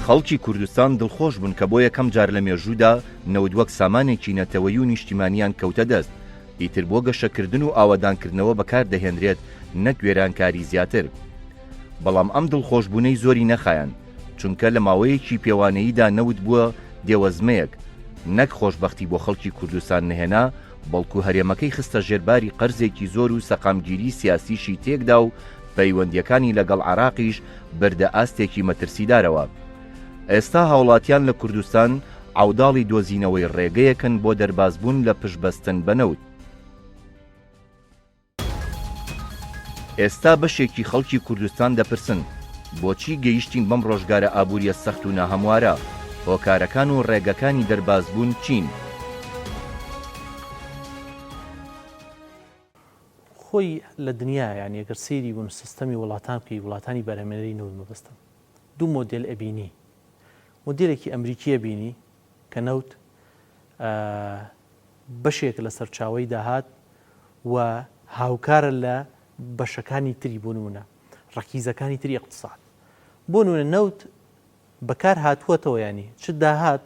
خەڵکی کوردستان دڵخۆش بوون کە بۆ یەکەم جار لە مێژوودا نەوت وەک سامانێکی نەتەوەیی و نیشتیمانیان کەوتە دەست، ئیتر بۆ گەشەکردن و ئاوەدانکردنەوە بەکار دەهێنرێت نەک وێرانکاری زیاتر. بەڵام ئەم دڵخۆشبوونەی زۆری نەخایاند، چونکە لە ماوەیەکی پێوانەییدا نەوت بووە دێوەزمەیەک، نەک خۆشبەختی بۆ خەڵکی کوردستان نەهێنا، بەڵکو هەرێمەکەی خستە ژێر باری قەرزێکی زۆر و سەقامگیری سیاسیشی تێکدا و پەیوەندییەکانی لەگەڵ عێراقیش بردە ئاستێکی مەترسیدارەوە. ئێستا هاوڵاتیان لە کوردستان عەوداڵی دۆزینەوەی ڕێگەیەکن بۆ دەربازبوون لە پشتبەستن بە نەوت. ئێستا بەشێکی خەڵکی کوردستان دەپرسن، بۆچی گەیشتین بەم ڕۆژگارە ئابووریە سەخت و ناهەموارە؟ هۆکارەکان و ڕێگەکانی دەربازبوون چین؟ خۆی لە دنیا یانی ئەگەر سەیری بوون سیستەمی وڵاتان بکەی وڵاتانی بەرهەمێنەری نەوت مەبەستم دوو مۆدێل ئەبینی مۆدێلێکی ئەمریکی ئەبینی کە نەوت بەشێک لە سەرچاوەی داهات و هاوکارە لە بەشەکانی تری بۆ نمونە ڕەکیزەکانی تری اقتصاد بۆ نمونە نەوت بەکار هاتووەتەوە ینی چ داهات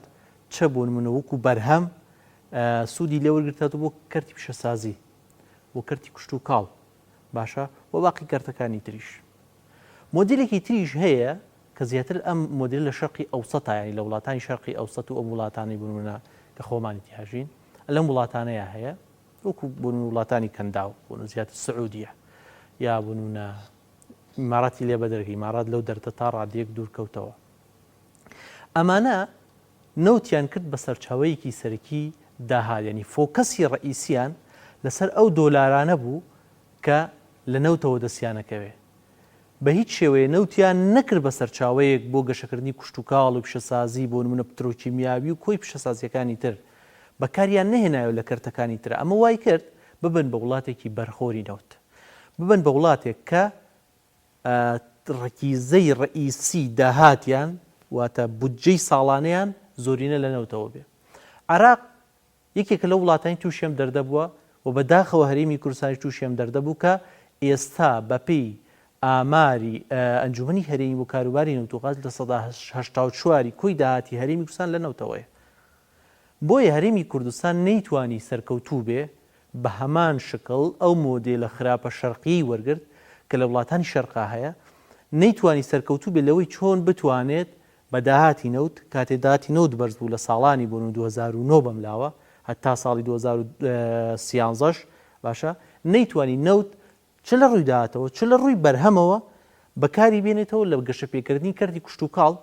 چە بۆ نمونە وەکو بەرهەم سوودی لێوەرگرتێت بۆ کەرتی پیشەسازی بۆ کەرتی کشتوکاڵ باشە و باقی کەرتەکانی تریش. مۆدیلێکی تریش هەیە کە زیاتر ئەم مۆدیلە لە شەرقی ئەوسەتا یانی لە وڵاتانی شەرقی ئەوسەت و ئەم وڵاتانەی بۆ نمونە کە خۆمانی تیاژین لەم وڵاتانەیە هەیە وەکو بۆ نمونە وڵاتانی کەنداو بۆ نمونە زیاتر سعودیە یا بۆ نمونە ئیماراتی لێ بەدەرگی ئیمارات لەو دەردە تا ڕادەیەک دوور کەوتەوە ئەمانە نەوتیان کرد بە سەرچاوەیەکی سەرەکی داهات یانی focus ی ڕەئیسیان لەسەر ئەو دۆلارانە بوو کە لە نەوتەوە دەستیانەکەوێ. بە هیچ شێوەیە نەوتیان نەکرد بە سەرچاوەیەک بۆ گەشەکردنی کوشتوکاڵ و پیشەسازی بۆ نمونە پترۆکیمیاوی و کۆی پیشەسازیەکانی تر بەکاریان نەهێنایەوە لە کەرتەکانی ترا ئەمە وای کرد ببن بە وڵاتێکی بەرخۆری نەوت ببن بە وڵاتێک کە ڕەکیزەی ڕەئیسی داهاتیان واتە بودجەی ساڵانەیان زۆرینە لە نەوتەوە بێ. عێراق یەکێکە لەو وڵاتانی تووشی ئەم دەردە بووە و بە داخەوە هەرێمی کوردستانیش تووشی ئەم دەردە بوو کە ئێستا بە پێی ئاماری ئەنجومەنی هەرێمی بۆ کاروباری نەوت و غاز 84% ی کۆی داهاتی هەرێمی کوردستان لە نەوتەوەیە. بۆیە هەرێمی کوردستان نەیتوانی سەرکەوتوو بێ بە هەمان شکڵ ئەو مۆدێلە خراپە شەرقیەی وەرگرت کە لە وڵاتانی شەرقا هەیە، نەیتوانی سەرکەوتوو بێت لەوەی چۆن بتوانێت بە داهاتی نەوت، کاتێ داهاتی نەوت بەرز بوو لە ساڵانی بۆ نموونە 2009 بەم لاوە هەتا ساڵی 2013 باشە نەیتوانی نەوت چ لە ڕووی داهاتەوە چ لە ڕووی بەرهەمەوە بەکاری بێنێتەوە لە گەشەپێکردنی کەرتی کشتوکاڵ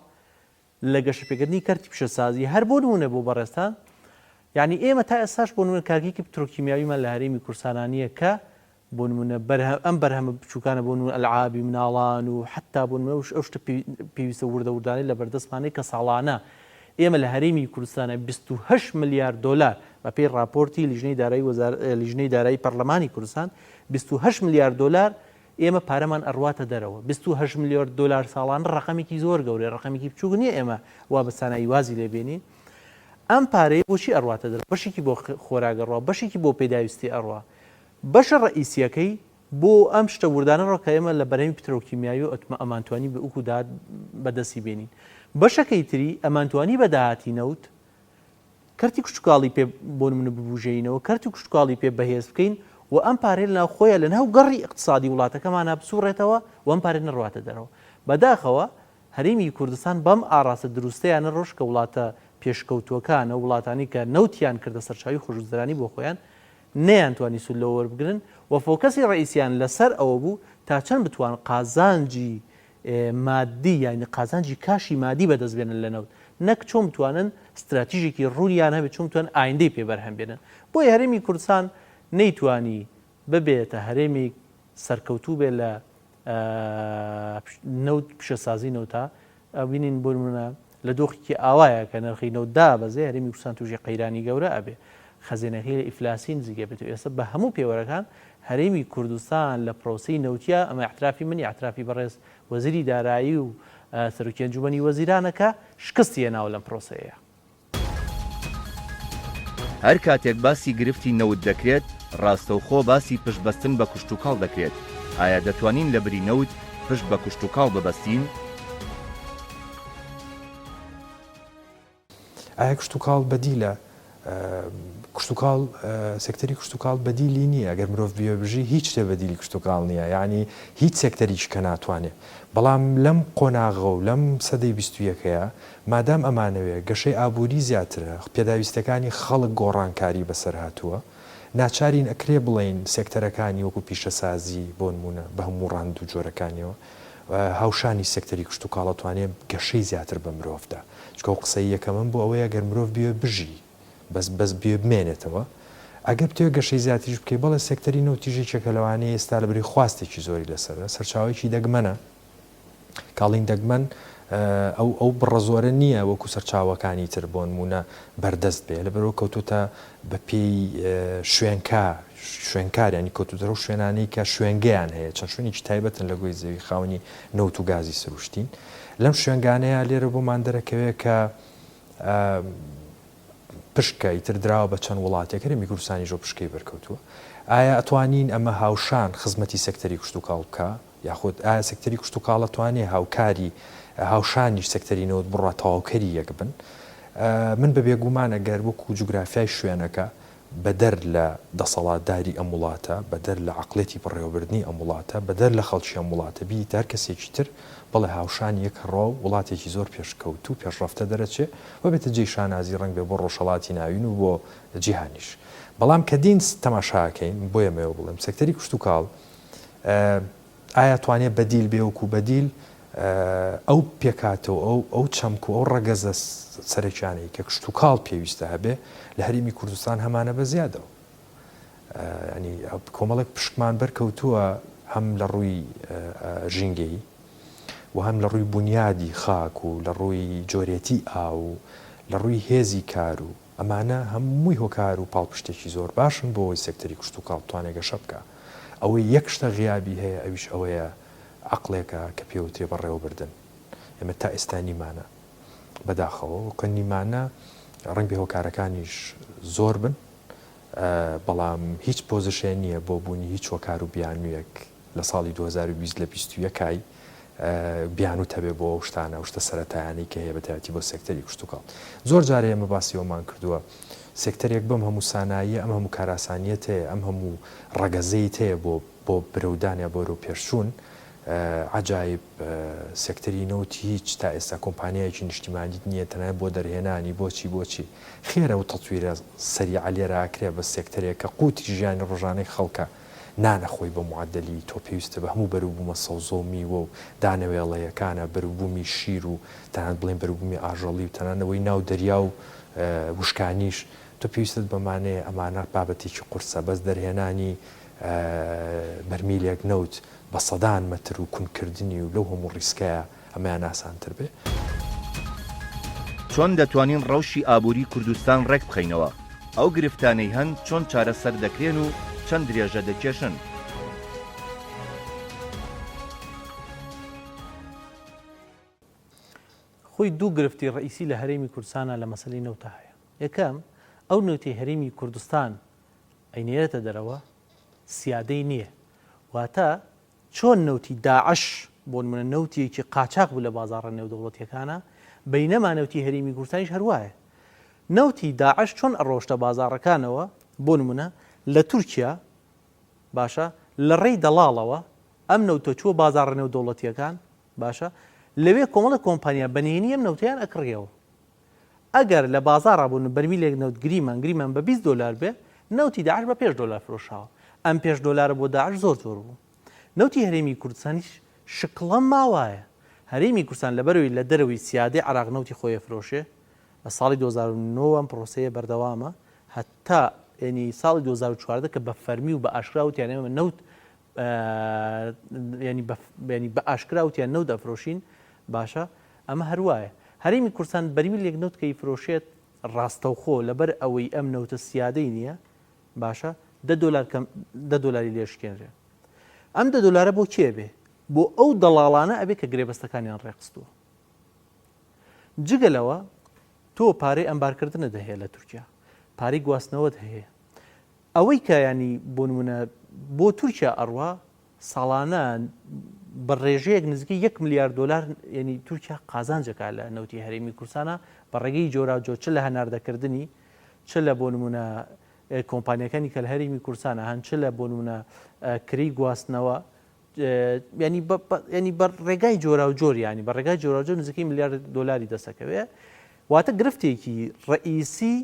لە گەشەپێکردنی کەرتی پیشەسازی هەر بۆ نموونە بۆ بەڕێزتان یانی ئێمە تا ئێستاش بۆ نموونە کارگەیەکی پترۆکیمیاویمان لە هەرێمی کوردستانا نییە کە بۆ نموونە بەرهەم ئەم بەرهەمە بچووکانە بۆ نموونە ئەلعابی مناڵان و حتا بۆ نموونە ئەو شتە پێویستە وردە وردانەی لە بەردەستمانەی کە ساڵانە ئێمە لە هەرێمی کوردستانە 28 ملیار دۆلار بەپێی ڕاپۆرتی لیژنەی دارایی وەزار لیژنەی دارایی پەرلەمانی کوردستان 28 ملیار دۆلار ئێمە پارەمان ئەڕواتە دەرەوە، 28 ملیۆر دۆلار ساڵانە ڕەقەمێکی زۆر گەورەیە، ڕەقەمێکی بچووک نییە ئێمە وا بە سانایی وازی لێ بێنین. ئەم پارەیە بۆچی ئەڕواتە دەرەوە؟ بەشێکی بۆ خۆراک ئەڕوا، بەشێکی بۆ پێداویستی ئەڕوا، بەشە ڕەئیسییەکەی بۆ ئەم شتە وردانە ڕۆ کە ئێمە لە بەرهەمی پترۆکیمیاوی و ئەتمە ئەمانتوانی بە وەکوو داهات بەدەستی بێنین. بەشەکەی تری ئەمانتوانی بە داهاتی نەوت کەرتی کشتوکاڵی پێ بۆ نمونە ببوژێینەوە، کەرتی کشتوکاڵی پێ بەهێز بکەین و ئەم پارەیە لەناو خۆیا لەناو گەڕی ئیقتسادی وڵاتەکەمانا بسوڕێتەوە و ئەم پارەیە نەڕواتە دەرەوە. بەداخەوە هەرێمی کوردستان بەم ئاڕاستە دروستەیا نەڕۆشت کە وڵاتە پێشکەوتووەکان ئەو وڵاتانەی کە نەوتیان کردە سەرچاوی خۆشگوزەرانی بۆ خۆیان نەیانتوانی سوود لەوە وەربگرن و focus ی ڕەئیسیان لەسەر ئەوە بوو تا چەند بتوان قازانجی مادی یانی قازانجی cash ی مادی بەدەست بێنن لە نەوت نەک چۆن بتوانن ستراتیژێکی ڕوونیان هەبێت چۆن بتوانن ئایندەی پێ بەرهەم بێنن بۆیە هەرێمی کوردستان نەیتوانی ببێتە هەرێمی سەرکەوتوو بێ لە نەوت پیشەسازی نەوتا ئەبینین بۆ نمونە لە دۆخێکی ئاوایە کە نرخی نەوت دابەزێ هەرێمی کوردستان تووشی قەیرانی گەورە ئەبێ خەزێنەکەی لە ئیفلاسی نزیک ئەبێت و ئێستا بە هەموو پێوەرەکان هەرێمی کوردستان لە پرۆسەی نەوتیا ئەمە ئیعترافی من ئیعترافی بەڕێز وەزیری دارایی و سەرۆکی ئەنجومەنی وەزیرانە کە شکستی هێناوە لەم پرۆسەیەیا. هەر کاتێک باسی گرفتی نەوت دەکرێت، ڕاستەوخۆ باسی پشتبەستن بە کوشتوکاڵ دەکرێت، ئایا دەتوانین لە بری نەوت پشت بە کوشتوکاڵ ببەستین؟ ئایا کشتوکاڵ بەدیلە؟ کشتوکاڵ سێکتەری کشتوکاڵ بەدیلی نییە ئەگەر مرۆڤ بیەوێ بژی هیچ شتێ بەدیلی کشتوکاڵ نییە یعنی هیچ سێکتەریکی کە ناتوانێ بەڵام لەم قۆناغە و لەم سەدەی بیستویەکەیە مادام ئەمانەوێ گەشەی ئابووری زیاترە پێداویستەکانی خەڵک گۆڕانکاری بەسەر هاتووە ناچارین ئەکرێ بڵێین سێکتەرەکانی وەکو پیشەسازی بۆنمونە بە هەموو ڕەهەند و جۆرەکانیەوە هاوشانی سێکتەری کشتوکاڵ ئەتوانێ گەشەی زیاتر بە مرۆڤ دا چونکە ئەو قسەی یەکەمم بۆ ئەوەیە گەر مرۆڤ بیەوێ بژی بەس بەس بیەوێ بمێنێتەوە ئەگەر بتەوێ گەشەی زیاتریش بکەی بەڵێ سێکتەری نەوتیش یەکێکە لەوانەیە ئێستا لەبری خواستێکی زۆری لەسەرە سەرچاوەیەکی دەگمەنە کاڵین دەگمەن ئەو ئەو بڕە زۆرە نییە وەکو سەرچاوەکانی تر بۆنمونە بەردەست بێ لەبەرەوە کەوتوتە بە پێی شوێنکا شوێنکار ینی کەوتوتە ئەو شوێنانەی کە شوێنگەیان هەیە چەند شوێنێکی تایبەتن لە گۆی زەوی خاوەنی نەوت و گازی سروشتین لەم شوێنگانەیە لێرە بۆمان دەرەکەوێت کە پشکە ئیتر دراوە بە چەند وڵاتێک، هەرێمی کوردستانیش ئەو پشکەی بەرکەوتووە. ئایا ئەتوانین ئەمە هاوشان خزمەتی سێکتەری کشتوکاڵ بکا؟ یاخود ئایا سێکتەری کشتوکاڵ ئەتوانێ هاوکاری هاوشانیش سێکتەری نەوت بڕوا تەواوکەری یەک بن؟ من بە بێگومان ئەگەر وەکو جوگرافیای شوێنەکە بەدەر لە دەسەڵاتداری ئەم وڵاتە، بەدەر لە عەقڵیەتی بەڕێوەبردنی ئەم وڵاتە، بەدەر لە خەڵکی ئەم وڵاتە بیت هەر کەسێکی تر، بەڵێ هاوشانی یەک هەڕوا و وڵاتێکی زۆر پێشکەوتوو و پێشڕەفتە دەرەچێ و بێتە جێی شانازی ڕەنگبێ بۆ ڕۆژهەڵاتی ناوین و بۆ جیهانیش. بەڵام کە دین تەماشا ئەکەین، بۆیە ئەمەوێ بڵێم سێکتەری کشتوکاڵ ئایا توانێ بەدیل بێ وەکو بەدیل ئەو پێکهاتە و ئەو ئەو چەمک و ئەو ڕەگەزە سەرەکیانەی کە کشتوکاڵ پێویستە هەبێ لە هەرێمی کوردستان هەمانە بە زیادەوە ینی کۆمەڵێک پشکمان بەرکەوتووە هەم لە ڕووی ژینگەیی و هەم لە ڕووی بونیادی خاک و لە ڕووی جۆرێتی ئاو و لە ڕووی هێزی کار و ئەمانە هەمووی هۆکار و پاڵپشتێکی زۆر باشن بۆ ئەوەی سێکتەری کشتوکاڵ بتوانێت گەشە بکا. ئەوەی یەک شتە غیابی هەیە ئەویش ئەوەیە عەقڵێکە کە پێوترێ بەڕێوەبردن. ئێمە تا ئێستا نیمانە. بەداخەوە و کە نیمانە ڕەنگبێ هۆکارەکانیش زۆر بن بەڵام هیچ پۆزشێ نییە بۆ بوونی هیچ هۆکار و بیانوویەک لە ساڵی 2020 لە 21 ی بیانووت هەبێ بۆ ئەو شتانە، ئەو شتە سەرەتایانەی کە هەیە بە تایبەتی بۆ سێکتەری کشتوکاڵ. زۆر جار ئێمە باسی ئەوەمان کردووە سێکتەرێک بەم هەموو ساناییە، ئەم هەموو کارئاسانییەت هەیە، ئەم هەموو ڕەگەزەیت هەیە بۆ بۆ برەودان یا بەرەو پێشچوون، عەجایب سێکتەری نەوت هیچ تا ئێستا کۆمپانیایەکی نیشتیمانیت نییە تەنانەت بۆ دەرهێنانی بۆچی بۆچی خێرە ئەو تەتویرە سەریعە لێرە ئەکرێ بە سێکتەرێک کە قوتی ژیانی ڕۆژانەی خەڵکە نانە خۆی بە معەدەلی تۆ پێویستە بە هەموو بەروبوومە سەوزە و میوە و دانەوێڵەیەکانە بەروبوومی شیر و تەنانەت بڵێین بەروبوومی ئاژەڵی و تەنانەت ئەوەی ناو دەریا و وشکانیش تۆ پێویستت بەمانەیە ئەمانە بابەتێکی قورسە بەس دەرهێنانی بەرمیلێک نەوت بە سەدان مەتر و کون کردنی و لەو هەموو ڕیسکەیە ئەمەیان ئاسانتر بێ. چۆن دەتوانین ڕەوشی ئابووری کوردستان ڕێک بخەینەوە؟ ئەو گرفتانەی هەن چۆن چارەسەر دەکرێن و چەند درێژە دەکێشن؟ خۆی دوو گرفتی ڕەئیسی لە هەرێمی کوردستانا لە مەسەلەی نەوتا هەیە. یەکەم، ئەو نەوتەی هەرێمی کوردستان ئەینێرێتە دەرەوە سیادەی نییە. واتە چۆن نەوتی داعش بۆ نمونە نەوتێکی قاچاخ بوو لە بازاڕە نێودەوڵەتیەکانا، بەینەما نەوتی هەرێمی کوردستانیش هەر وایە. نەوتی داعش چۆن ئەڕۆشتە بازاڕەکانەوە بۆ نمونە لە تورکیا باشە لە ڕێی دەڵاڵەوە ئەم نەوتە چووە بازاڕە نێودەوڵەتیەکان باشە لەوێ کۆمەڵێک کۆمپانیا بە نهێنی ئەم نەوتەیان ئەکڕیەوە ئەگەر لە بازاڕا بوون بەرمیلێک نەوت گریمان گریمان بە 20 دۆلار بێ نەوتی داعش بە پێنج دۆلار فرۆشاوە ئەم پێنج دۆلارە بۆ داعش زۆر زۆر بوو نەوتی هەرێمی کوردستانیش شکڵە ماوایە هەرێمی کوردستان لەبەرەوەی لە دەرەوەی سیادەی عراق نەوتی خۆی فرۆشێ لە ساڵی 2009 ئەم پرۆسەیە بەردەوامە هەتا ینی ساڵی 2014 کە بە فەرمی و بە ئاشکرا وتیان ئێمە نەوت ینی بە ئاشکرا وتیان نەوت ئەفرۆشین باشە ئەمە هەروایە هەرێمی کوردستان بەرمیلێک نەوت کە ئیفرۆشێت ڕاستەوخۆ لەبەر ئەوەی ئەم نەوتە سیادەی نییە باشە دە دۆلار کەم دە دۆلاری لێ شکێنرێ ئەم دە دۆلارە بۆ کێ بێ بۆ ئەو دەڵاڵانە ئەبێ کە گرێبەستەکانیان ڕێکخستووە جگە لەوە تۆ پارەی ئەمبارکردنت هەیە لە تورکیا پارەی گواستنەوەت هەیە ئەوەی کە ینی بۆ نمونە بۆ تورکیا ئەڕوا ساڵانە بە ڕێژەیەک نزیکەی یەک ملیار دۆلار یعنی تورکیا قازانجەکە لە نەوتی هەرێمی کوردستانە بە ڕێگەی جۆراوجۆر چ لە هەناردەکردنی چ لە بۆ نمونە کۆمپانیەکانی کە لە هەرێمی کوردستانە هەن چ لە بۆ نمونە کری گواستنەوە ینی ینی بە ڕێگای جۆراوجۆر ینی بە ڕێگای جۆراوجۆر نزیکەی ملیار دۆلاری دەسەکەوێ واتە گرفتێکی ڕئیسی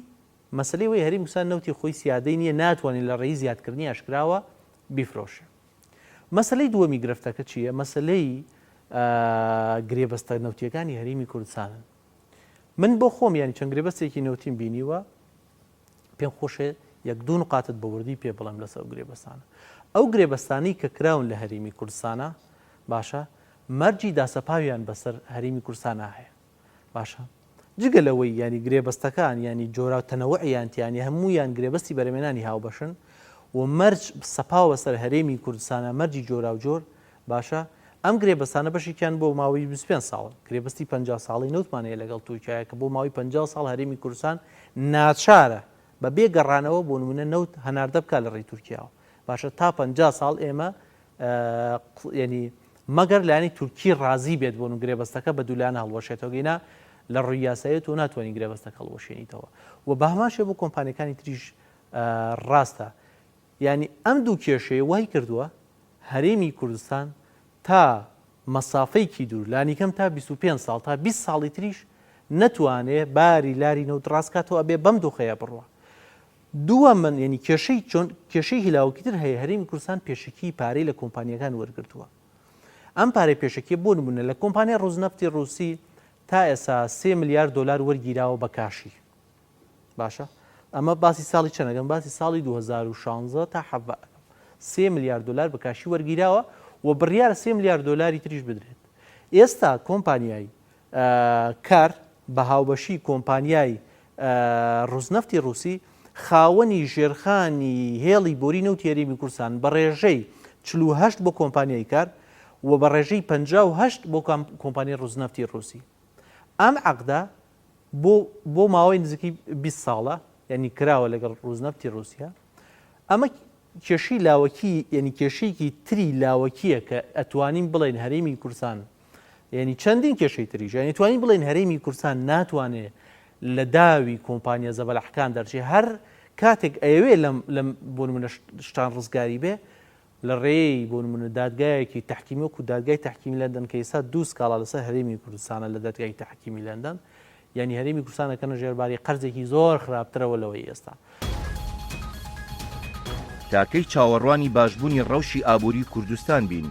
مەسلەی وەی هەرێمی کوردستان نەوتی خۆی سیادەی نییە ناتوانێت لە ڕێی زیادکردنی ئاشکراوە بیفرۆشێ. مەسەلەی دووەمی گرفتەکە چییە؟ مەسەلەی گرێبەستە نەوتییەکانی هەرێمی کوردستانن. من بۆ خۆم یانی چەند گرێبەستێکی نەوتیم بینیوە پێم خۆشێ یەک دوو نقاتت بە وردی پێ بڵێم لەسەر ئەو گرێبەستانە. ئەو گرێبەستانەی کە کراون لە هەرێمی کوردستانە باشە مەرجی داسەپاویان بەسەر هەرێمی کوردستانا هەیە. باشە جگە لەوەی یانی گرێبەستەکان یانی جۆراو تەنەوعیان تیانە هەموویان گرێبەستی بەرەمێنانی هاوبەشن و مەرج سەپاوە بەسەر هەرێمی کوردستانە مەرجی جۆراوجۆر باشە ئەم گرێبەستانە بەشێکیان بۆ ماوەی 25 ساڵ گرێبەستی 50 ساڵی نەوتمان هەیە لەگەڵ تورکیا کە بۆ ماوەی 50 ساڵ هەرێمی کوردستان ناچارە بە بێ گەڕانەوە بۆ نمونە نەوت هەناردە بکات لە ڕێی تورکیاوە باشە تا 50 ساڵ ئێمە یەنی مەگەر لایەنی تورکی ڕازی بێت بۆ گرێبەستەکە بە دوولایەنە هەڵوەشێتەوە گەینا لە ڕووی یاسایی تۆ ناتوانانی گرێبەستەکە هەڵوەشێنیتەوە و بە هەمان شێوە بۆ کۆمپانیەکانی تریش ڕاستە یعنی ئەم دوو کێشەیە وای کردووە هەرێمی کوردستان تا مەسافەیەکی دوور لانیکەم تا 25 ساڵ تا 20 ساڵی تریش نەتوانێ باری لاری نەوت ڕاستکاتەوە ئەبێ بەم دۆخەیە بڕوە دووەمن یەنی کێشەی چۆن کێشەی هیلاوەکی تر هەیە هەرێمی کوردستان پێشەکی پارەی لە کۆمپانیەکان وەرگرتووە ئەم پارەی پێشەکیە بۆ نمونە لە کۆمپانیای ڕوزنەفتی ڕوسی تا ئێسا سێ ملیار دۆلار وەرگیراوە بە کاشی باشە ئەمە باسی ساڵی چەنەکەم باسی ساڵی 2016 تا حەڤە ئەکەم سێ ملیار دۆلار بە کاشی وەرگیراوە و بڕیارە سێ ملیار دۆلاری تریش بدرێت ئێستا کۆمپانیای کار بە هاوبەشی کۆمپانیای ڕوسنەفتی ڕوسی خاوەنی ژێرخانی هێڵی بۆری نەوتی هەرێمی کوردستان بە ڕێژەی 48 بۆ کۆمپانیای کار و بە ڕێژەی 58 بۆ کۆمپانیای ڕوسنەفتی ڕوسی ئەم عەقدە بۆ بۆ ماوەی نزیکەی 20 ساڵە یعنی کراوە لەگەڵ ڕوزنەفتی ڕوسیا ئەمە کێشەی لاوەکی یعنی کێشەیەکی تری لاوەکیە کە ئەتوانین بڵێن هەرێمی کوردستان یعنی چەندین کێشەی تریش یعنی توانین بڵێن هەرێمی کوردستان ناتوانێ لە داوی کۆمپانیا زەبەلاحەکان دەرچێ هەر کاتێک ئەیەوێ لەم لەم بۆ نمونە شتان ڕزگاری بێ لە ڕێی بۆ نمونە دادگایەکی تەحکیمی وەکو دادگای تەحکیمی لەندەن کە ئێستا دوو سکاڵا لەسەر هەرێمی کوردستانە لە دادگای تەحکیمی لەندەن یانی هەرێمی کوردستان ئەکەنە ژێرباری قەرزێکی زۆر خراپترەوە لەوەی ئێستا. تا کەی چاوەڕوانی باشبوونی ڕەوشی ئابووری کوردستان بین؟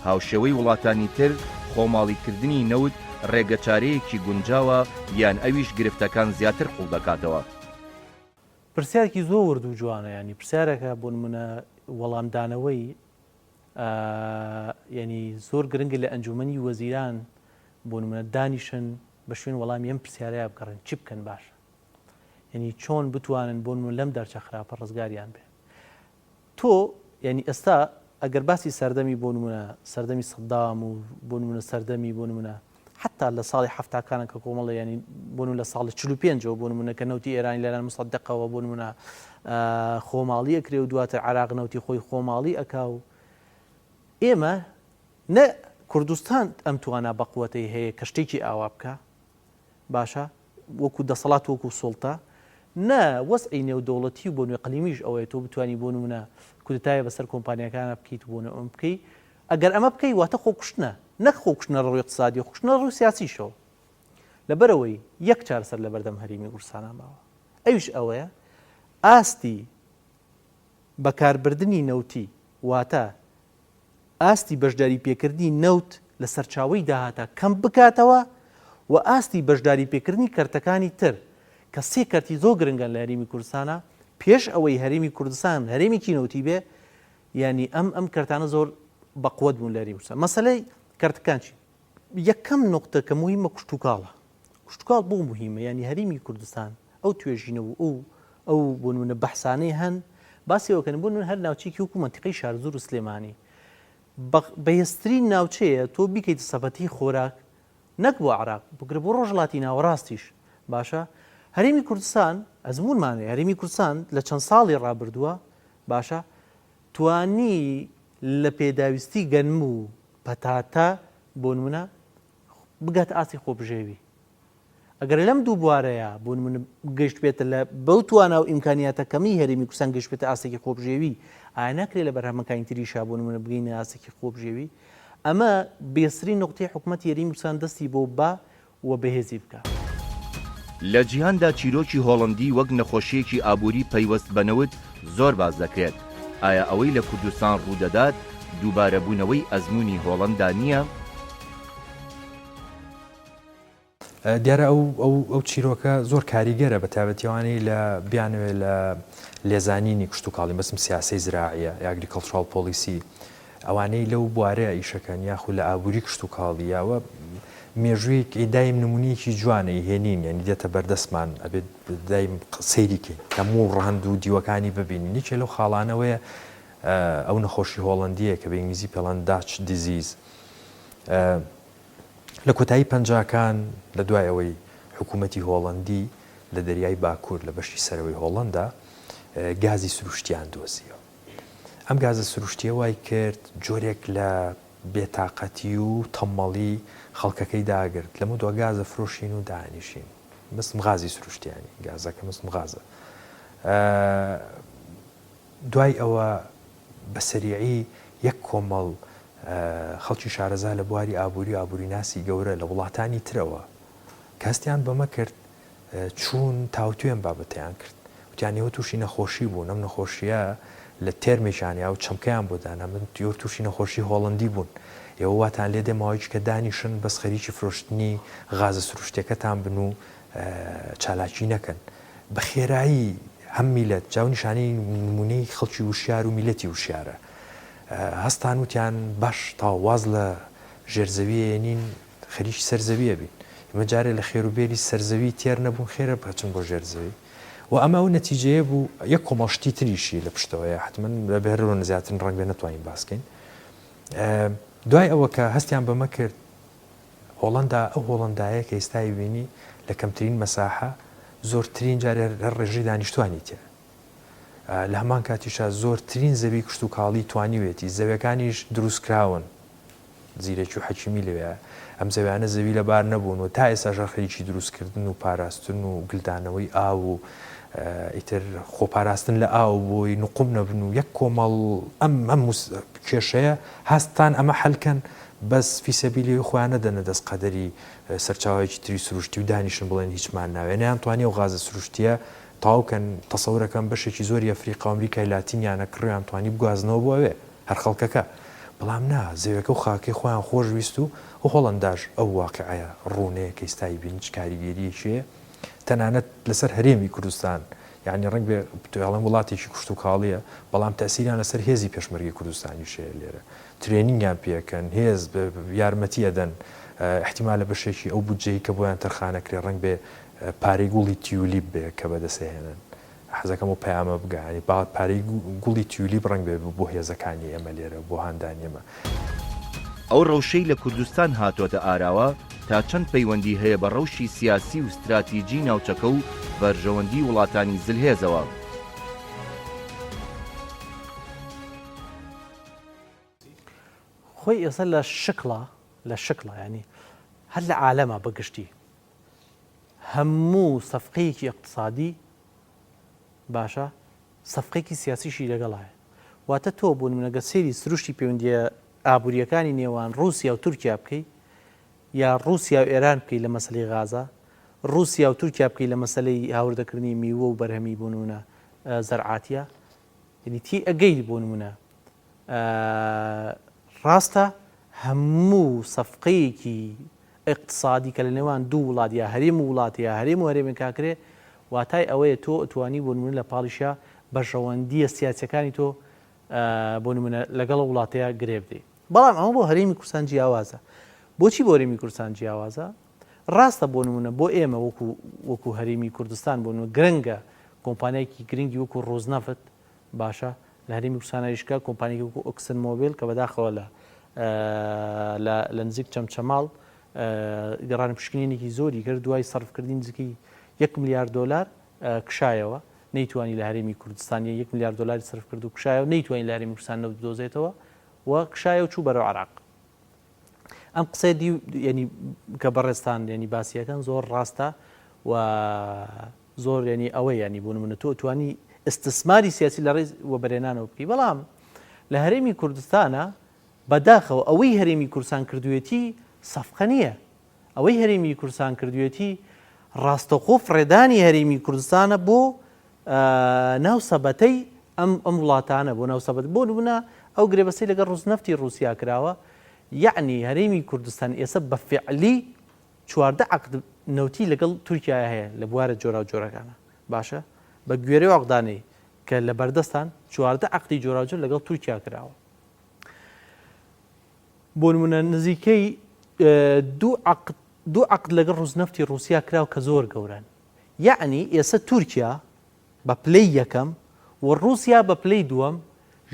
هاوشێوەی وڵاتانی تر خۆماڵیکردنی نەوت ڕێگەچارەیەکی گونجاوە یان ئەویش گرفتەکان زیاتر قوڵدەکاتەوە؟ پرسیارێکی زۆر ورد و جوانە یانی پرسیارێکە بۆ نمونە وەڵامدانەوەی یانی زۆر گرنگە لە ئەنجومەنی وەزیران بۆ نمونە دانیشن بە شوێن وەڵامی ئەم پرسیارەیە بگەڕێن چی بکەن باشە یعنی چۆن بتوانن بۆ نمونە لەم دەرچە خراپە ڕزگاریان بێ تۆ یعنی ئێستا ئەگەر باسی سەردەمی بۆ نمونە سەردەمی سەدام و بۆ نمونە سەردەمی بۆ نمونە حتا لە ساڵی حەفتاکانە کە کۆمەڵە ینی بۆ لە ساڵی 45ەوە بۆ نمونە کە نەوتی ئێرانی لەلایەن مسەدقەوە بۆ نمونە خۆماڵی ئەکرێ و دواتر عراق نەوتی خۆی خۆماڵی ئەکا و ئێمە نە کوردستان ئەم توانا بەقوەتەی هەیە کە شتێکی ئاوا بکە باشە وەکو دەسەڵات وەکو سوڵتە نە وەزعی نێودەوڵەتی و بۆ نوێ قلیمیش ئەوەیە تۆ بتوانی بۆ نمونە کودتایە بەسەر کۆمپانیاکانە بکەیت بۆ ئەم بکەی ئەگەر ئەمە بکەی واتە خۆکوشتنە نەک خۆکوشتنە لە ڕووی اقتصادی خۆکوشتنە لە ڕووی سیاسیشەوە لەبەرئەوەی یەک چارەسەر لەبەردەم هەرێمی کوردستانا ماوە ئەویش ئەوەیە ئاستی بەکاربردنی نەوتی واتە ئاستی بەشداری پێکردنی نەوت لە سەرچاوەی داهاتا کەم بکاتەوە و ئاستی بەشداری پێکردنی کەرتەکانی تر کە سێ کەرتی زۆر گرنگن لە هەرێمی کوردستانا پێش ئەوەی هەرێمی کوردستان هەرێمێکی نەوتی بێ یانی ئەم ئەم کەرتانە زۆر بەقوەت بوون لە هەرێمی کوردستان مەسەلەی کەرتەکان چین؟ یەکەم نوقتە کە موهیمە کشتوکاڵە کشتوکاڵ بۆ موهیمە یانی هەرێمی کوردستان ئەو توێژینەوە و ئەو ئەو بۆ نمونە بەحسانەی هەن باسی ئەوە کەن بۆ نمونە هەر ناوچەیەکی وەکو مەنتیقەی شارزوور و سلێمانی بەهێزترین ناوچەیە تۆ بیکەیتە سەبەتەی خۆراک نەک بۆ عراق بگرە بۆ ڕۆژهەڵاتی ناوەڕاستیش باشە هەرێمی کوردستان ئەزمونمان هەیە هەرێمی کوردستان لە چەند ساڵی ڕابردووە باشە توانی لە پێداویستی گەنم و. پەتاتە بۆ نمونە بگاتە ئاستی خۆبژێوی. ئەگەر لەم دوو بوارەیا بۆ نمونە گەیشتبێتە لە بەو توانا و ئیمکانیاتە کەمەی هەرێمی کوردستان گەیشتبێتە ئاستێکی خۆبژێوی، ئایا ناکرێ لە بەرهەمەکانی تریشا بۆ نمونە بگەینە ئاستێکی خۆبژێوی؟ ئەمە بێسترین نوقتەی حکومەتی هەرێمی کوردستان دەستی بۆ با و بەهێزی بکا. لە جیهاندا چیرۆکی هۆڵەندی وەک نەخۆشییەکی ئابووری پەیوەست بە نەوت زۆر باس دەکرێت، ئایا ئەوەی لە کوردستان ڕوودەدات دووبارەبوونەوەی ئەزموونی هۆڵەندا نییە؟ دیارە ئەو ئەو ئەو چیرۆکە زۆر کاریگەرە بە تایبەتی ئەوانەی لە بیانەوێ لە لێزانینی کشتوکاڵی مەسم سیاسەی زراعیە یا agricultural policy ئەوانەی لەو بوارەیە ئیشەکەن یاخود لە ئابووری کشتوکاڵی یاوە مێژوویەک دایم نمونەیەکی جوانە هێنین یعنی دێتە بەردەستمان ئەبێت دایم سەیری کەین هەموو ڕەهەند و دیوەکانی ببینین یەکێ لەو خاڵانەوەیە ئەو نەخۆشی هۆڵەندیە کە بە ئینگلیزی پێڵەن Dutch disease لە کۆتایی پەنجاکان لە دوای ئەوەی حکوومەتی هۆڵەندی لە دەریای باکوور لە بەشی سەرەوەی هۆڵەندا گازی سروشتیان دۆزیەوە. ئەم گازە سروشتیە وای کرد جۆرێک لە بێتاقەتی و تەممەڵی خەڵکەکەی داگرت، لەمە دوا گازە فرۆشین و دانیشین. مەسم غازی سروشتیانی، گازەکە مەسم غازە. دوای ئەوە بە سەریعی یەک کۆمەڵ خەڵکی شارەزا لە بواری ئابووری و ئابووریناسی گەورە لە وڵاتانی ترەوە کە هەستیان بەمە کرد چوون تاوتوێ ئەم بابەتەیان کرد وتیان ئێوە تووشی نەخۆشی بوون ئەم نەخۆشییە لە تێرمێکیان یا و چەمکەیان بۆ دانا من ئێوە تووشی نەخۆشی هۆڵەندی بوون ئێوە واتان لێ دێ ماوەیەکی کە دانیشن بەس خەریکی فرۆشتنی غازە سروشتیەکەتان بن و چالاکی نەکەن بە خێرایی هەم میلەت جا و نیشانەی نمونەی خەڵکی وشیار و میلەتی وشیارە هەستان وتیان باش تاو واز لە ژێرزەویە یەنین خەریکی سەر زەویە بین ئێمە جارێ لە خێروبێری سەرزەوی تێر نەبوون خێرە بچن بۆ ژێر زەوی و ئەمە ئەو نەتیجەیە بوو یەک کۆمەڵ شتی تریشی لە پشتەوەیە حتمما لە بێرەوە زیاتر ڕەنگ بێ نەتوانین باسکەین دوای ئەوە کە هەستیان بەمە کرد هۆڵەندا ئەو هۆڵەندایە کە ئێستا ئەیبینی لە کەمترین مەساحە زۆرترین جار هەر ڕێژەی دانیشتوانی تیایە لە هەمان کاتیشا زۆرترین زەوی کشتوکاڵی توانیوێتی زەویەکانیش دروستکراون زیرەکی و حەکیمی لەوێیە ئەم زەویانە زەوی لەبار نەبوون و تا ئێستاش هەر خەریکی دروستکردن و پاراستن و گلدانەوەی ئاو و ئیتر خۆپاراستن لە ئاو بۆی نقوم نەبن و یەک کۆمەڵ ئەم ئەم کێشەیە هەستان ئەمە حەلکەن بەس فی سەبیلی ئەوەی خۆیان نەدەنە دەست قەدەری سەرچاوەیەکی تری سروشتی و دانیشن بڵێن هیچمان ناوێ نەیانتوانی ئەو غازە سروشتیە تەواو کەن تەسەورەکەم بەشێکی زۆری ئەفریقا و ئەمریکای لاتینیانە کڕیان توانی بگوازنەوە بۆ ئەوێ هەر خەڵکەکە بەڵام نا زەویەکە و خاکەی خۆیان خۆش ویست و هۆڵەنداش ئەو واقیعەیە ڕوونەیە کە ئیستا ئەیبینی چ کاریگەریەکی هەیە تەنانەت لەسەر هەرێمی کوردستان یانی ڕەنگ بێ بتوێڵێن وڵاتێکی کشتوکاڵیە بەڵام تەئسیریان لەسەر هێزی پێشمەرگەی کوردستانیش هەیە لێرە training یان پێکەن هێز یارمەتی ئەدەن ئیحتیمالە بەشێکی ئەو بودجەی کە بۆیان تەرخانەکرێ ڕەنگ بێ پارەی گوڵی تیولیپ بێ کە بەدەسێهێنن حەزەکەم ئەو پەیامە بگا یانی با پارەی گوڵی تیولیپ ڕەنگ بێ بۆ هێزەکانی ئێمە لێرە بۆ هاندانی ئێمە. ئەو ڕەوشەی لە کوردستان هاتۆتە ئاراوە تا چەند پەیوەندی هەیە بە ڕەوشی سیاسی و ستراتیجی ناوچەکە و بەرژەوەندی وڵاتانی زلهێزەوە؟ خۆی ئێستا لە شکڵا لە شکڵا یانی هەر لە عالەما بە گشتی هەموو سەفقەیەکی ئیقتسادی باشە سەفقەیەکی سیاسیشی لەگەڵایە واتە تۆ بۆ نمونە گەر سەیری سروشتی پەیوەندیە ئابووریەکانی نێوان ڕووسیا و تورکیا بکەی یا ڕووسیا و ئێران بکەی لە مەسەلەی غازا ڕووسیا و تورکیا بکەی لە مەسەلەی هاوردەکردنی میوە و بەرهەمی بۆ نمونە زەرعاتیە یعنی تی ئەگەیت بۆ نمونە ڕاستە هەموو سەفقەیەکی ئیقتسادی کە لە نێوان دوو وڵات یا هەرێم و وڵات یا هەرێم و هەرێمێک ئاکرێ واتای ئەوەیە تۆ ئەتوانی بۆ نمونە لە پاڵیشا بەرژەوەندییە سیاسیەکانی تۆ بۆ نمونە لەگەڵ ئەو وڵاتەیا گرێ بدەی. بەڵام ئەمە بۆ هەرێمی کوردستان جیاوازە. بۆچی بۆ هەرێمی کوردستان جیاوازە؟ ڕاستە بۆ نمونە بۆ ئێمە وەکو وەکو هەرێمی کوردستان بۆ نمونە گرنگە کۆمپانیایەکی گرنگی وەکو ڕۆزنەفت باشە لە هەرێمی کوردستان ئیش بکا کۆمپانیەکی وەکو ئۆکسن مۆبیل کە بەداخەوە لە لە لە نزیک چەمچەماڵ گەڕان پشکنینێکی زۆری کرد دوای سەرفکردنی نزیکەی یەک ملیار دۆلار کشایەوە نەیتوانی لە هەرێمی کوردستان یەک ملیار دۆلاری سەرف کرد و کشایەوە نەیتوانی لە هەرێمی کوردستان نەوت بدۆزێتەوە و کشایەوە چوو بەرەو عێراق. ئەم قسەی دی یعنی کە بەڕێزتان یعنی باسیەکەن زۆر ڕاستە و زۆر یعنی ئەوە یعنی بۆ نمونە تۆ توانی ئیستسماری سیاسی لە ڕێی وەبەرهێنانەوە بکەی بەڵام لە هەرێمی کوردستانە بەداخەوە ئەوەی هەرێمی کوردستان کردوێتی سەفقە نییە ئەوەی هەرێمی کوردستان کردوێتی ڕاستەوخۆ فڕێدانی هەرێمی کوردستانە بۆ ناو سەبەتەی ئەم ئەم وڵاتانە بۆ ناو سەبەت بۆ نمونە ئەو گرێبەستەی لەگەڵ ڕوسنەفتی ڕوسیا کراوە یەعنی هەرێمی کوردستان ئێستا بە فعلی 14 عقد نەوتی لەگەڵ تورکیا هەیە لە بوارە جۆراوجۆرەکانە باشە بە گوێرەی عقدانەی کە لە بەردەستان 14 عقدی جۆراوجۆر لەگەڵ تورکیا کراوە بۆ نمونە نزیکەی دوو عقد دوو عقد لەگەڵ ڕوسنەفتی ڕوسیا کراوە کە زۆر گەورەن یەعنی ئێسە تورکیا بە پلەی یەکەم و ڕووسیا بە پلەی دووەم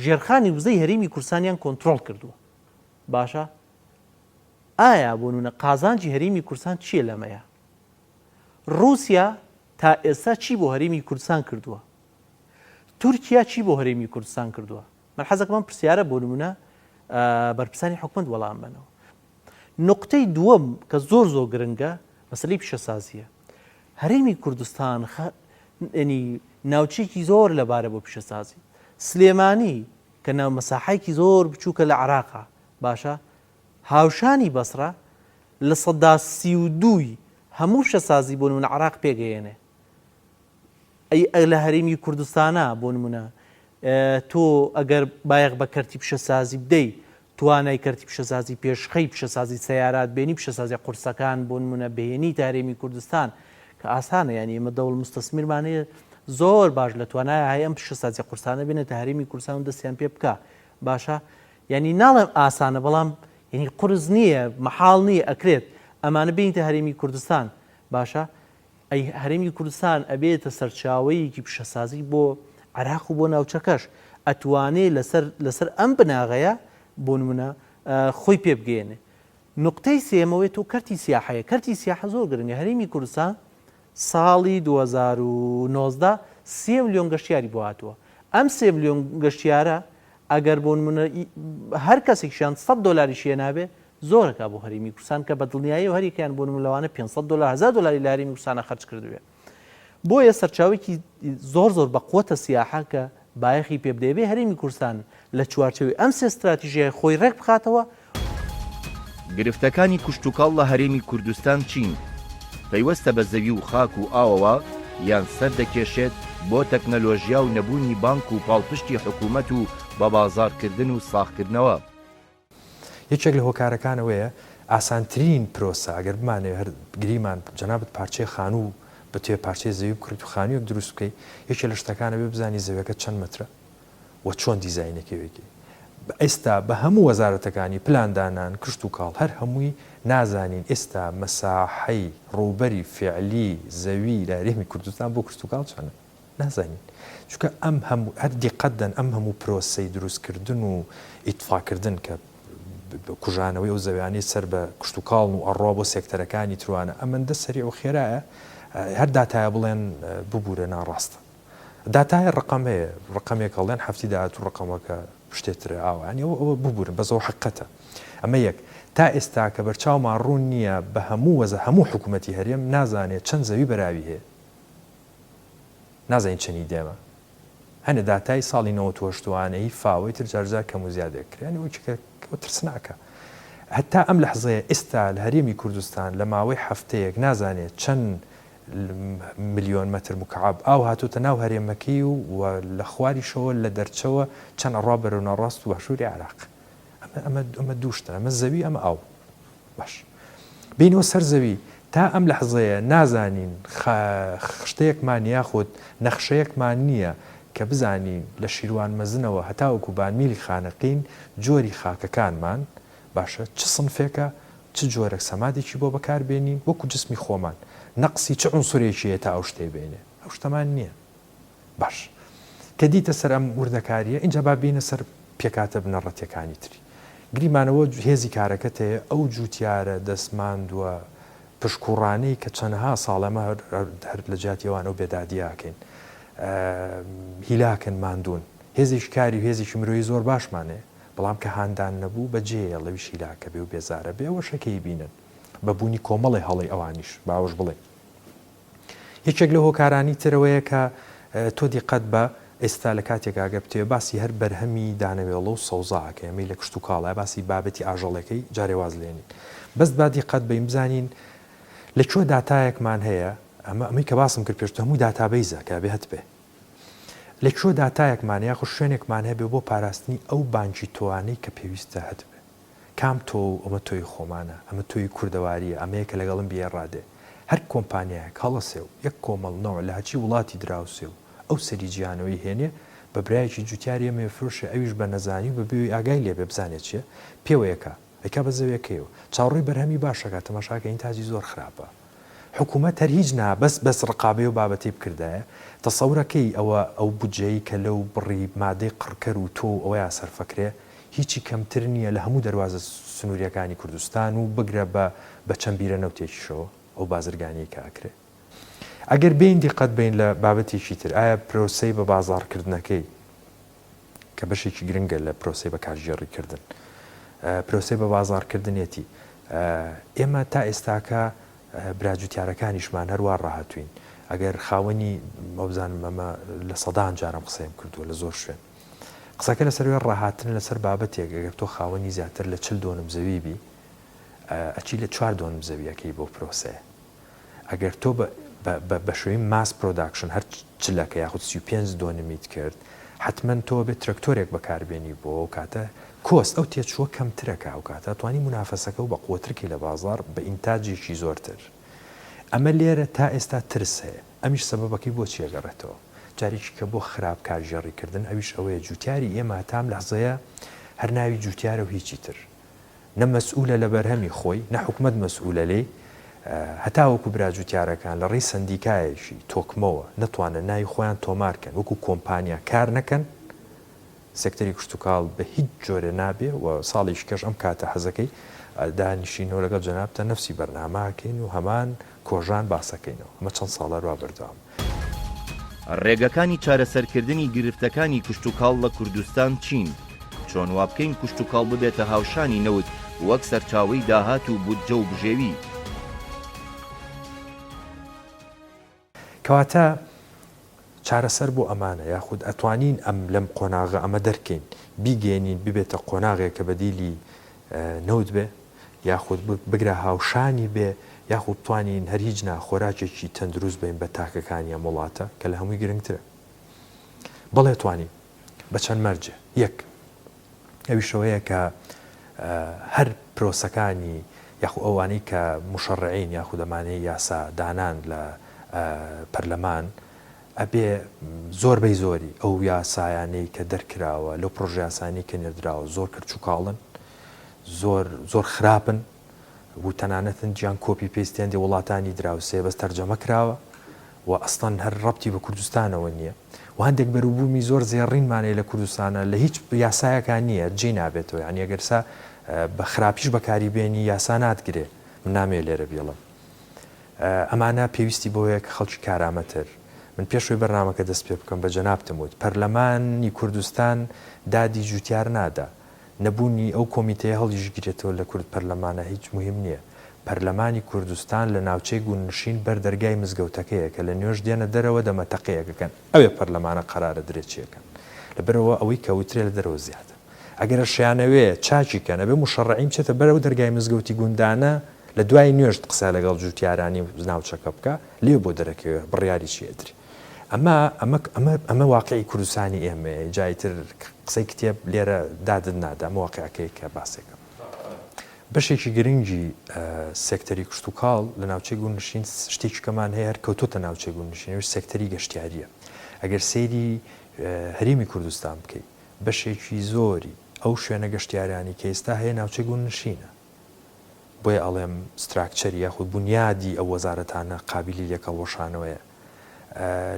ژێرخانی وزەی هەرێمی کوردستانیان کۆنترۆڵ کردووە. باشە ئایا بۆ نموونە قازانجی هەرێمی کوردستان چییە لەمەیا؟ ڕووسیا تا ئێستا چی بۆ هەرێمی کوردستان کردووە؟ تورکیا چی بۆ هەرێمی کوردستان کردووە؟ من حەزەکەم ئەم پرسیارە بۆ نموونە بەرپرسانی حکومەت وەڵام بەنەوە. نوقتەی دووەم کە زۆر زۆر گرنگە مەسەلەی پیشەسازییە. هەرێمی کوردستان ینی ناوچەیەکی زۆر لەبارە بۆ پیشەسازی. سلێمانی کە ناو مەساحەیەکی زۆر بچووکە لە عێراقا باشە هاوشانی بەسڕە 32% ی هەموو پیشەسازی بۆ نمونە عێراق پێگەیەنێ. ئەی لە هەرێمی کوردستانا بۆ نمونە تۆ ئەگەر بایەخ بە کەرتی پیشەسازی بدەی توانای کەرتی پیشەسازی پێشخەی پیشەسازی سەیارات بێنی پیشەسازیە قورسەکان بۆ نمونە بهێنیتە هەرێمی کوردستان کە ئاسانە یانی ئێمە دەوڵ مستەسمیرمان هەیە زۆر باش لە توانایە هەیە ئەم پیشەسازیە قورسانە بێنێتە هەرێمی کوردستان و دەستیان پێ بکا باشە یانی ناڵێم ئاسانە بەڵام یانی قورس نییە مەحاڵ نییە ئەکرێت ئەمانە بێنیتە هەرێمی کوردستان باشە ئەی هەرێمی کوردستان ئەبێتە سەرچاوەیەکی پیشەسازی بۆ عێراق و بۆ ناوچەکەش، ئەتوانێ لەسەر لەسەر ئەم بناغەیە بۆ نمونە خۆی پێ بگەیەنێ. نوقتەی سێیەم ئەوەیە تۆ کەرتی سیاحەیە، کەرتی سیاحە زۆر گرنگە، هەرێمی کوردستان ساڵی 2019 سێ ملیۆن گەشتیاری بۆ هاتووە، ئەم سێ ملیۆن گەشتیارە ئەگەر بۆ نمونە هەر کەسێکیان 100 دۆلاریش هێنابێ زۆرەکا بۆ هەرێمی کوردستان کە بە دڵنیاییەوە هەریەکەیان بۆ نموونە لەوانە 500 دۆلار 1000 دۆلاری لە هەرێمی کوردستانە خەرج کردبێ بۆیە سەرچاوێکی زۆر زۆر بە قوتە سیاحە کە بایەخی پێ بدەێ بێ هەرێمی کوردستان لە چوارچێوەی ئەم سێ ستراتیژیای خۆی ڕێک بخاتەوە. گرفتەکانی کشتوکاڵ لە هەرێمی کوردستان چین؟ پەیوەستە بە زەوی و خاک و ئاوەوە یان سەردەکێشێت بۆ تەکنەلۆژیا و نەبوونی بانک و پاڵپشتی حکومەت و بەبازاڕکردن و ساغکردنەوە؟ یەکێک لە هۆکارەکان ئەوەیە ئاسانترین پرۆسە ئەگەر بمانەوێ هەر گریمان جەنابت پارچەی خانوو بتەوێ پارچەی زەوی بکڕیت و خانوویەک دروست بکەی یەکێ لە شتەکان ئەبێ بزانی زەویەکە چەند مەترە و چۆن دیزاینەکەی بکەی ئێستا بە هەموو وەزارەتەکانی پلاندانان کشت و کاڵ هەر هەمووی نازانین ئێستا مەساحەی ڕووبەری فعلی زەوی لە هەرێمی کوردستان بۆ کشت و کاڵ چەنە نازانین چونکە ئەم هەموو هەر دیقەت دەن ئەم هەموو پرۆسەی دروست کردن و ئیتفا کردن کە کوژانەوەی ئەو زەویانەی سەر بە کشتوکاڵن و ئەڕوا بۆ سێکتەرەکانی تروانە ئەمەندە سەریع و خێرایە هەر داتایە بڵێن ببورە ناڕاستە داتایە ڕقم هەیە ڕقەمێک هەڵێن هەفتی داهاتوو ڕقەمەکە شتێترە ئاوا یانی ئەوە ئەوە ببورن بەس ئەوە حقەتە ئەمە یەک تا ئێستا کە بەرچاومان ڕوون نییە بە هەموو وەزە هەموو حکوومەتی هەرێم نازانێت چەند زەوی بەراوی هەیە نازانین چەنی دێمە هەنێ داتای ساڵی 98 وانەیی فاوەی تر جارجار کەم و زیادێک کرێ یانی ئەوە کە ترسناکە هەتا ئەم لەحزەیە ئێستا لە هەرێمی کوردستان لە ماوەی هەفتەیەک نازانێت چەند ملیۆن مەتر مکعب ئاو هاتۆتە ناو هەرێمەکەی و و لە خواریشەوە لە دەرچەوە چەند ئەڕوا بەرەو ناڕاست و باشووری عێراق ئەمە ئەمە ئەمە دوو شتن ئەمە زەوی ئەمە ئاو باش بینەوە سەر زەوی تا ئەم لەحزەیە نازانین خشتەیەکمان یاخود نەخشەیەکمان نییە کە بزانین لە شیروان مەزنەوە هەتاوەکو بانمیلی خانەقین جۆری خاکەکانمان باشە چ سنفێکە چ جۆرەک سەمادێکی بۆ بەکار بێنین وەکو جسمی خۆمان نەقسی چ عونسورێکی هەیە تا ئەو شتەی بێنێ ئەو شتەمان نییە باش کە دیتە سەر ئەم وردەکارییە ئینجا با بێینە سەر پێکهاتە بنەڕەتیەکانی تری گریمانەوە هێزی کارەکەت هەیە ئەو جوتیارە دەستماندوە پشکوڕانەی کە چەنەها ساڵە ئەمە هەر لە جیاتی ئەوان ئەو بێدادیە ئەکەین هیلاکن ماندوون هێزێکی کاری و هێزێکی مرۆیی زۆر باشمان هەیە. بەڵام کە هاندان نەبوو بە جێیە ڵەویش هیلاکە بێ و بێزارە بێ ئەوەشە کە ئەیبینن بە بوونی کۆمەڵێ هەڵەی ئەوانیش باوەش بڵێین یەکێک لە هۆکارانی تر ئەوەیە کە تۆ دیقەت بە ئێستا لە کاتێکا گەر بتەوێ باسی هەر بەرهەمی دانەوێڵە و سەوزا ئەکەی ئەمەی لە کشتوکاڵە باسی بابەتی ئاژەڵێکەی جارێ واز لێنین بەس با دیقەت بەین بزانین لە کوێ داتایەکمان هەیە ئەمە ئەمەی کە باسم کرد پێشتر هەمووی database ە کە ئەبێ هەتبێ لە کوێ داتایەکمان یاخود شوێنێکمان هەبێ بۆ پاراستنی ئەو بانکی تۆوانەی کە پێویستە هەتبێ کام تۆو ئەمە تۆی خۆمانە ئەمە تۆی کوردەواریە ئەمەیە کە لەگەڵم بیێ ڕادێ هەر کۆمپانیایەک هەڵەسێ و یەک کۆمەڵ نەوع لە هەرچی وڵاتی دراوسێ و ئەو سەری جیهانەوەی هێنێ بە برایەکی جوتیاری ئێمەیە فرۆشێ ئەویش بە نەزانی و بە بێ ئاگای لێ بێ بزانێ چیە پێوەیەکا ئەیکا بە زەویەکەیەوە چاوەڕێی بەرهەمی باش ئەکا تەماشاکە ئینتاجی زۆر خراپە حکومەت هەر هیچ نا بەس بەس ڕقابەی ئەو بابەتەی بکردایە تەسەورەکەی ئەوە ئەو بودجەی کە لەو بڕی مادەی قڕکەر و تۆو ئەوەیا سەرفەکرێ هیچی کەمتر نیە لە هەموو دەروازە سنوریەکانی کوردستان و بگرە بە بە چەند بیرە نەوتێکیشەوە ئەو بازرگانیەی کە ئەکرێ. ئەگەر بێین دیقەت بەین لە بابەتێکی تر ئایا پرۆسەی بە بازاڕکردنەکەی کە بەشێکی گرنگە لە پرۆسەی بە کارگێڕی کردن پرۆسەی بە بازاڕکردنێتی ئێمە تا ئێستاکە برا جوتیارەکانیشمان هەروا ڕاهاتوین ئەگەر خاوەنی وابزانم ئەمە لە سەدان جارم قسەیم کردووە لە زۆر شوێن قسەکە لەسەر وێ ڕاهاتن لەسەر بابەتێک ئەگەر تۆ خاوەنی زیاتر لە چل دۆنم زەوی بی ئەچی لە چوار دۆنم زەویەکەی بۆ پرۆسەیە ئەگەر تۆ بە بە بە شێوەی mass production هەر چلەکە یاخود 35 دۆنمیت کرد حتمما تۆ بێت ترەکتۆرێک بەکاربێنی بۆ ئەو کاتە cost ئەو تێچووە کەمترەکە ئەو کاتە توانی مونافەسەکە و بە قوترکی لە بازار بە ئینتاجێکی زۆرتر ئەمە لێرە تا ئێستا ترس هەیە ئەمیش سەبەبەکەی بۆ چی ئەگەڕێتەوە؟ جارێکی کە بۆ خراپ کارگێڕی کردن ئەویش ئەوەیە جوتیاری ئێمە هەتا ئەم لەحزەیە هەر ناوی جوتیارە و هیچی تر نە مەسئولە لە بەرهەمی خۆی نە حکومەت مەسئولە لێی هەتا وەکو برا جوتیارەکان لە ڕێی سەندیکایەکی تۆکمەوە نەتوانن ناوی خۆیان تۆمار کەن وەکو کۆمپانیا کار نەکەن سێکتەری کشتوکاڵ بە هیچ جۆرێ نابێ و ساڵێکی کەش ئەم کاتە حەزەکەی دانیشینەوە لەگەڵ جەنابتا نەفسی بەرنامە ئەکەین و هەمان کۆژان باسەکەینەوە ئەمە چەند ساڵە هەروا بەردەوامە. ڕێگەکانی چارەسەرکردنی گرفتەکانی کشتوکاڵ لە کوردستان چین؟ چۆن وابکەین کشتوکاڵ ببێتە هاوشانی نەوت وەک سەرچاوەی داهات و بودجە و بژێوی؟ کەواتە چارەسەر بۆ ئەمانە یاخود ئەتوانین ئەم لەم قۆناغە ئەمە دەرکەین بیگەیەنین ببێتە قۆناغێک کە بەدیلی نەوت بێ یاخود بگرە هاوشانی بێ یاخود بتوانین هەر هیچ نا خۆراکێکی تەندروست بین بە تاکەکانی ئەم وڵاتە کە لە هەمووی گرنگترە بەڵێ توانین بە چەند مەرجێ یەک ئەویش ئەوەیە کە هەر پرۆسەکانی یاخو ئەوانەی کە مشەڕعین یاخود ئەمانەی یاسا دانان لە پەرلەمان ئەبێ زۆربەی زۆری ئەو یاسایانەی کە دەرکراوە لەو پرۆژە یاسانی کە نێردراوە زۆر کرچوکاڵن زۆر زۆر خراپن و تەنانەت هەندیان copy paste ی هەندێ وڵاتانی دراوسێ بەس تەرجەمە کراوە و ئەسڵەن هەر ڕەبتی بە کوردستانەوە نییە و هەندێک بەروبوومی زۆر زێڕینمان هەیە لە کوردستانە لە هیچ یاسایەکا نییە جێی نابێتەوە یانی ئەگەر سا بە خراپیش بەکاری بێنی یاسا ناتگرێ من نامەوێ لێرە بیڵێم ئەمانە پێویستی بەوەیە کە خەڵکی کارامەتر من پێش ئەوەی بەرنامەکە دەست پێ بکەم بە جەنابتم وت پەرلەمانی کوردستان دادی جوتیار نادا نەبوونی ئەو کۆمیتەیە هەڵیشگرێتەوە لە کورد پەرلەمانە هیچ موهیم نیە. پەرلەمانی کوردستان لە ناوچەی گوندنشین بەر دەرگای مزگەوتەکەیە کە لە نوێژ دێنە دەرەوە دەمە تەقێیەک ئەکەن ئەوێ پەرلەمانە قەرارە درێ چی ئەکەن. لەبەرئەوە ئەوەی کە ئەوترێ لە دەرەوە زیادە. ئەگەر ئەشیانەوێ چاکی کەن ئەبێ موشەڕعین بچێتە بەر ئەو دەرگای مزگەوتی گوندانە لە دوای نوێژ قسە لەگەڵ جوتیارانی ناوچەکە بکا لێ بۆ دەرەکەوێ بڕیاری چی ئەدرێ. ئەمە ئەمە ئەمە ئەمە واقعی کوردستانی ئێمەیە جا ئیتر قسەی کتێب لێرە دادت نادا ئەمە واقعەکەیە کە باسێکم. بەشێکی گرنگی سێکتەری کشتوکاڵ لە ناوچەی گوندنشین شتێکی کەمان هەیە هەر کەوتۆتە ناوچەی گوندنشین ئەویش سێکتەری گەشتیارییە ئەگەر سەیری هەرێمی کوردستان بکەی بەشێکی زۆری ئەو شوێنە گەشتیارانی کە ئێستا هەیە ناوچەی گوندنشینە بۆیە ئەڵێم structure ی یاخود بونیادی ئەو وەزارەتانە قابیلی لێکهەڵوەشانەوەیە.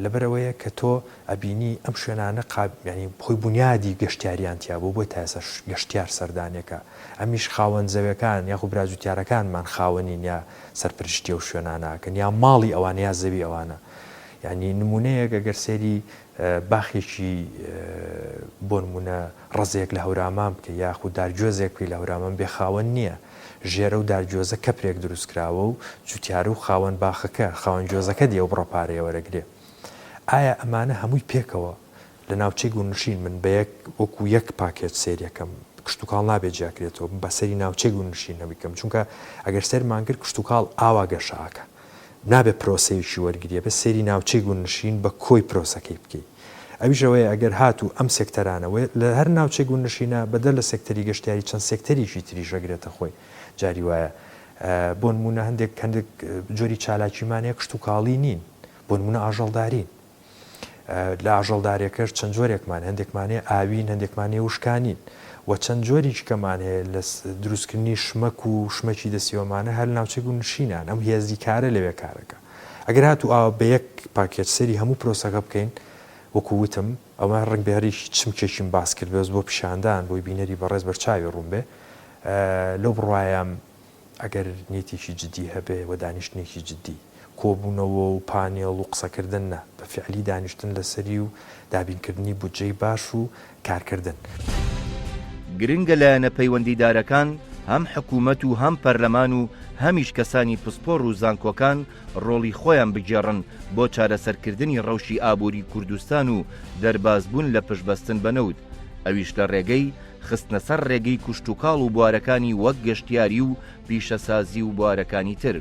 لەبەرئەوەیە کە تۆ ئەبینی ئەم شوێنانە قاب یانی خۆی بونیادی گەشتیاریان تیا بوو بۆیە تا ئێستا گەشتیار سەردانێکە ئەمیش خاوەن زەوێکان یاخود برا جوتیارەکانمان خاوەنین یا سەرپرشتی ئەو شوێنانە ئەکەن یا ماڵی ئەوانە یا زەوی ئەوانە. یانی نموونەیەک ئەگەر سەیری باخێکی بۆ نموونە ڕەزێک لە هەورامان بکەی یاخود دارگوێزێک بکەی لە هەورامان بێ خاوەن نییە ژێر ئەو دارگوێزە کەپرێک دروست کراوە و جوتیارە و خاوەن باخەکە خاوەن گوێزەکە دێ ئەو بڕە پارەیە وەرەگرێ ئایا ئەمانە هەمووی پێکەوە لە ناوچەی گوندنشین من بە یەک وەکو یەک پاکێج سەیریەکەم کشتوکاڵ نابێت جیاکرێتەوە بە سەری ناوچەی گوندنشین هەبیکەم چونکە ئەگەر سەیرمان کرد کشتوکاڵ ئاوا گەشە ئەکا نابێت پرۆسەیەکی وەرگری ئەبێت سەیری ناوچەی گوندنشین بە کۆی پرۆسەکەی بکەی ئەویش ئەوەیە ئەگەر هاتوو ئەم سێکتەرانە وە لە هەر ناوچەی گوندنشینە بەدەر لە سێکتەری گەشتیاری چەند سێکتەرێکی تریش ئەگرێتە خۆی جاری وایە بۆ نموونە هەندێک هەندێک جۆری چالاکیمان هەیە کشتوکاڵی نین بۆ نموونە ئاژەڵدارین لە ئاژەڵدارێکەش چەند جۆرێکمان هەندێکمان هەیە ئاوین هەندێکمان هەیە وشکانین و چەند جۆریکی کەمان هەیە لە دروستکردنی شمەک و شمەکی دەستیوەمانە هەر ناوچەی گوندنشینان ئەم هێزی کارە لەوێ کارەکە ئەگەر هاتوو ئاوا بە یەک پاکێج سەیری هەموو پرۆسەکە بکەین وەکو وتم ئەوە ڕەنگ بێ هەرێکی چمکێکیم باس کرد بەس بۆ پیشاندان بۆی بینەری بەڕێز بەرچاوی ڕوون بێ لەو بڕوایەم ئەگەر نیەتێکی جدی هەبێ و دانیشتنێکی جدی، کۆبوونەوە و پانێڵ و قسەکردن نا، بە فیعلی دانیشتن لەسەری و دابینکردنی بودجەی باش و کارکردن. گرنگە لایەنە پەیوەندیدارەکان هەم حکومەت و هەم پەرلەمان و هەمیش کەسانی پسپۆڕ و زانکۆکان ڕۆڵی خۆیان بگێڕن بۆ چارەسەرکردنی ڕەوشی ئابووری کوردستان و دەربازبوون لە پشتبەستن بە نەوت ئەویش لە ڕێگەی خستنە سەر ڕێگەی کوشتوکاڵ و بوارەکانی وەک گەشتیاری و پیشەسازی و بوارەکانی تر.